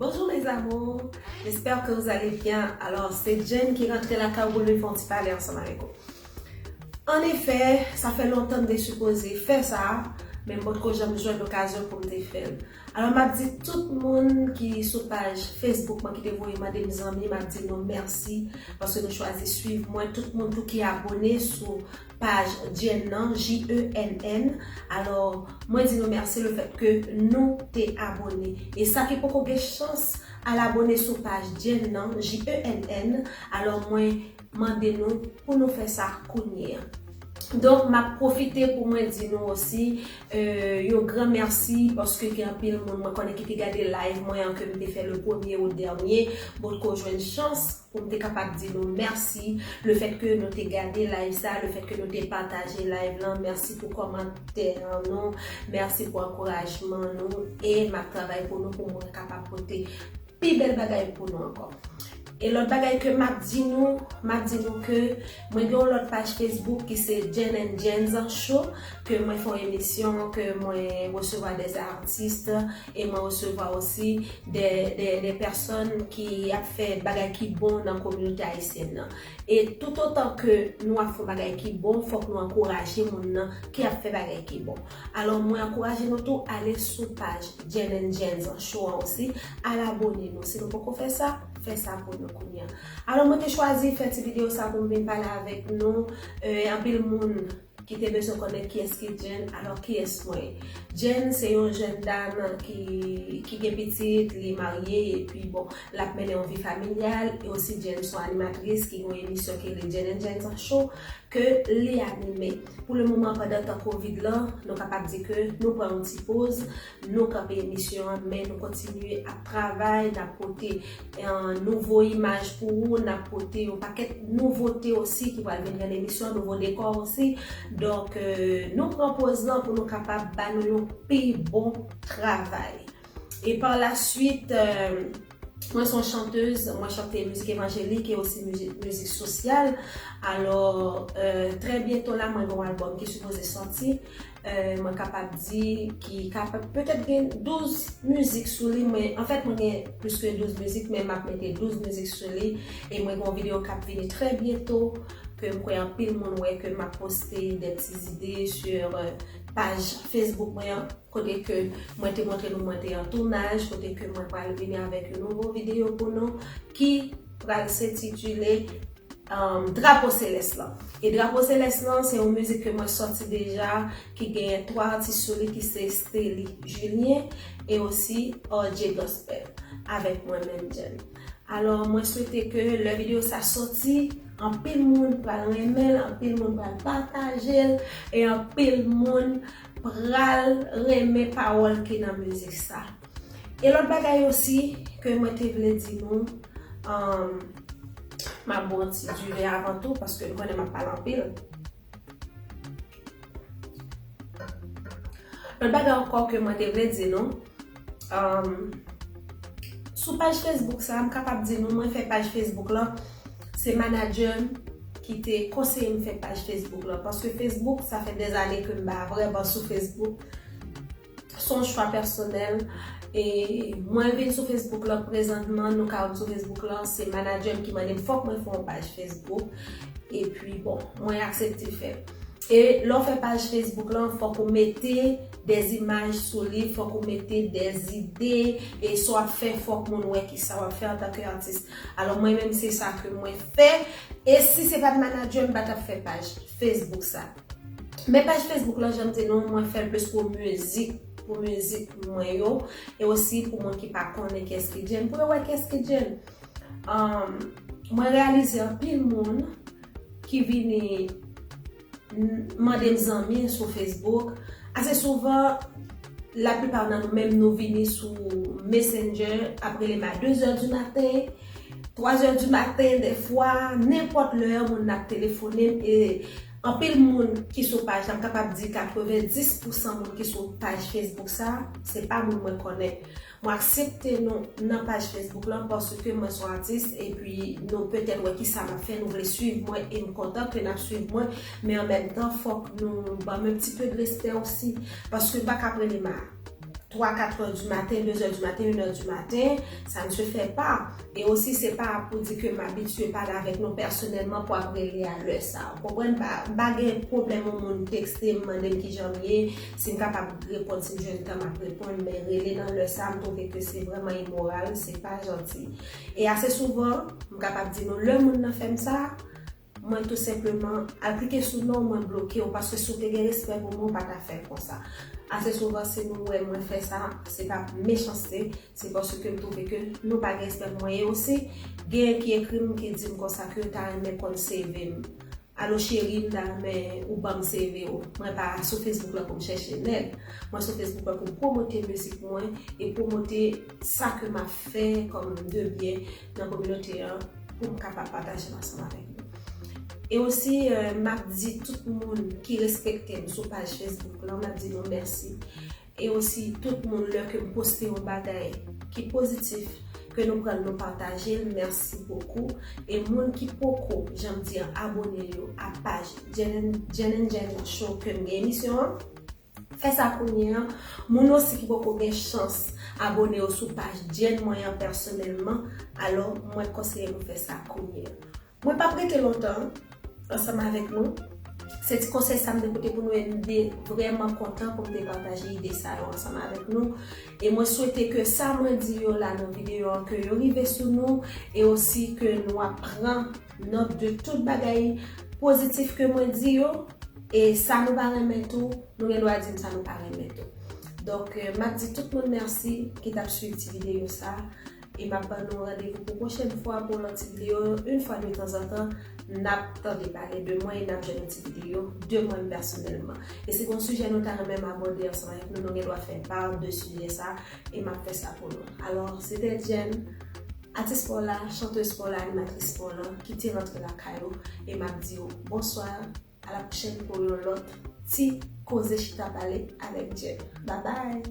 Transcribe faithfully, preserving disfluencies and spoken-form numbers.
Bonjour mes amours, j'espère que vous allez bien. Alors, c'est Jen ki rantre lakay pou nou fè yon ti pale ansanm avèk ou. An efè, sa fè lontan m te sipoze fè sa, men m potko janm jwenn okazyon pou m te fè l. Alò, m ap di tout moun ki sou paj Facebook mwen ki te voye mande m zanmi, m ap di nou mèsi paske nou chwazi swiv mwen. Tout moun tou ki abone sou paj Jenn nan, J E N N. Alò, mwen di nou mèsi lefètke nou te abone. E sa ki poko gen chans al abone sou paj Jenn nan, J E N N, alò mwen mande nou pou nou fè sa kounye a. Donk, m ap pwofite pou mwen di nou osi, euh, yon gran mèsi paske gen anpil moun mwen konnen ki te gade live mwen an ke m te fè le premye ou dènye, potko jwenn chans pou m te kapab di nou mèsi, lefètke nou te gade live sa, lefètke nou te pataje live lan, mèsi pou kòmantè nou, mèsi pou ankourajman nou, e m ap travay pou nou pou mwen kapab pote pi bèl bagay pou nou ankò. E lòt bagay ke m ap di nou, m ap di nou ke mwen gen yon lòt paj Facebook ki se Jen and Jens Show, ke mwen fè yon emisyon, ke mwen resevwa des artistes, e mwen resevwa osi de, de, de pèsòn ki ap fè bagay ki bon nan kominote ayisyèn nan. E toutotan ke nou ap fè bagay ki bon, fòk nou ankouraje moun nan ki ap fè bagay ki bon. Alò, mwen ankouraje nou tou ale sou paj Jen and Jens Show an osi, al abone nou. Si nou poko fè sa, fè sa pou nou kounye a. Alò, mwen te chwazi fè ti videyo sa pou m vin pale avèk nou. Euh, anpil moun ki te bezwen konnen kiyès ki Jen, alò kiyès mwen ye? Jen se yon jèn dam ki, ki gen pitit, li marye, epi bon, l ap mennen yon vi familyal, e osi Jen se yon animatris ki gen yon emisyon ki rele Jen and Jens Show, ke li anime. Pou le moman, pandan tan kovid lan, nou kapab di ke nou pran yon ti poz, nou kanpe emisyon an, men nou kontinye ap travay, n ap pote, eh, nouvo imaj pou ou, n ap pote yon pakèt nouvote osi ki pral vin nan emisyon, nouvo dekò osi. Donk, eh, nou pran poz lan pou nou kapab ba nou yon pi bon travay. E pa la swit, eh, mwen se yon chantèz, mwen chante mizik evanjelik e osi mizik, mizik sosyal. Alò, eh, trè byento la, mwen gen yon albòm ki sipoze sòti. Eh, mwen kapab di ki kapab petèt gen douz mizik sou li, men anfèt mwen gen plis ke douz mizik, men m ap mete douz mizik sou li, e mwen gen yon videyo k ap vini trè byento, ke m kwè anpil moun wè ke m ap poste de ti zide sur, eh, paj Facebook mwen an, kote ke mwen te montre nou mwen te an tounaj, kote ke mwen pral vini avèk yon nouvo videyo pou nou, ki pral se titile um, Drapo Selès lan. E Drapo Selès lan, se yon mizik ke mwen sòti deja, ki genyen twa atis sou li, ki se Stelly Julien e osi R J Gospel, avèk mwen menm, Jen. Alò, mwen swete ke lè videyo sa sòti, anpil moun pral renmen l, anpil moun pral pataje l, e anpil moun pral renmen pawòl ki nan mizik sa. E lòt bagay osi ke mwen te vle di nou, um, m ap bwè yon ti diven avan tou, paske m konnen m ap pale anpil. Lòt bagay ankò ke mwen te vle di nou, um, sou paj Facebook sa, m kapab di nou, mwen fè paj Facebook lan, se manadjè m ki te konseye m fè paj Facebook lan, paske Facebook, sa fè dèzane ke m pa vrèman sou Facebook. Se yon chwa pèsonèl. E mwen vin sou Facebook lan prezantman, nou ka wè m sou Facebook lan, se manadjè m ki mande m fòk mwen fè yon paj Facebook. Epi, bon, mwen aksepte fè l. E lè w fè paj Facebook lan, fòk ou mete dèzimaj sou li, fòk ou mete dèzide, e sa w ap fè, fòk moun wè kisa w ap fè antanke atis. Alò, mwen menm, se sa ke mwen fè. E si se pa t manadjè m, m pa t ap fè paj Facebook sa. Men paj Facebook lan, jan m di nou, mwen fè l plis pou mizik, pou mizik mwen yo, e osi pou moun ki pa konnen kiyès ki Jen, pou yo wè kiyès ki Jen. Um, mwen reyalize anpil moun ki vini n-, mande m zanmi sou Facebook. Ase souvan, laplipa nan nou menm, nou vini sou Messenger, ap rele m a de zè di maten, twa zè di maten, dèfwa, nenpòt lè, moun nan ap telefone m, e anpil moun ki sou paj la, m kapab di katrevenndis pousan moun ki sou paj Facebook sa, se pa moun mwen konnen. Mwen aksepte nou nan paj Facebook lan paske mwen se yon atis epi nou petèt wè kisa m ap fè, nou vle swiv mwen e m kontan ke n ap swiv mwen, men an menm tan fòk nou ban m yon ti pe de respè osi paske m pa ka ap rele m a twa, kat è di maten, de zè di maten, en è di maten, sa n se fè pa. E osi se pa pou di ke m abitye pale avèk nou pèsonèlman pou ap rele a lè sa. Ou konprann? M pa gen pwoblèm yon moun tekste m, mande m kijan m ye, si m kapab reponn, si m jwenn tan m ap reponn, men rele nan lè sa m twouve ke se vrèman imoral, se pa janti. E ase souvan, m kapab di nou lè moun nan fè m sa, mwen tou senpleman al klike sou non, mwen bloke w paske si w te gen respè pou mwen ou pa ta fè l konsa. Ase souvan si nou wè mwen fè sa, se pa mechanste, se paske m twouve ke nou pa gen respè pou mwen. E osi, genyen ki ekri m ki di m konsa ke yo ta renmen konn C V m. Alo cheri, m ta renmen ou ban m C V w. Mwen pa sou Facebook lan pou m chèche nèg. Mwen sou Facebook lan pou m pwomote mizik mwen e pwomote sa ke m ap fè kòm de byen nan kominote an pou m kapab pataje l ansanm avèk nou. E osi, m ap di tout moun ki respekte m sou paj Facebook lan, m ap di nou mèsi. E osi tout moun lè ke m poste yon bagay ki pozitif, ke nou pran l nou pataje l, mèsi bokou. E moun ki poko, jan m di an, abone yo a paj Jen and Jen Show ke m gen emisyon an, fè sa kounye an. Moun osi ki poko gen chans abone yo sou paj Jen mwen an pèsonèlman, alò mwen konseye nou fè sa kounye an. Mwen p ap rete lontan ansanm avèk nou. Se ti konsèy sa m te pote pou nou e m te vrèman kontan pou m te pataje ide sa yo ansanm avèk nou. E mwen swete ke sa mwen di yo la nan videyo an ke yo rive sou nou e osi ke nou ap pran nòt de tout bagay pozitif ke mwen di yo. E sa nou pa renmen tou, nou gen dwa di m sa nou pa renmen tou. Donk, m ap di tout moun mèsi ki t ap swiv ti videyo sa. E m ap ban nou randevou pou pwochèn fwa pou lòt ti videyo. Yon fwa de tanzantan, n ap tande pale de mwen e n ap jwenn yon ti videyo de mwen pèsonèlman. E si gon sijè nou ta renmen m abòde ansanm avèk nou, nou gen dwa fè pa de sijè sa e m ap fè sa pou nou. Alò, se te Jen, atis pa w la, chantèz pa w la, animatris pa w la, ki te rantre lakay ou e m ap di w bonswa. A la pwochèn pou yon lòt ti koze chita pale avèk Jen. Babay!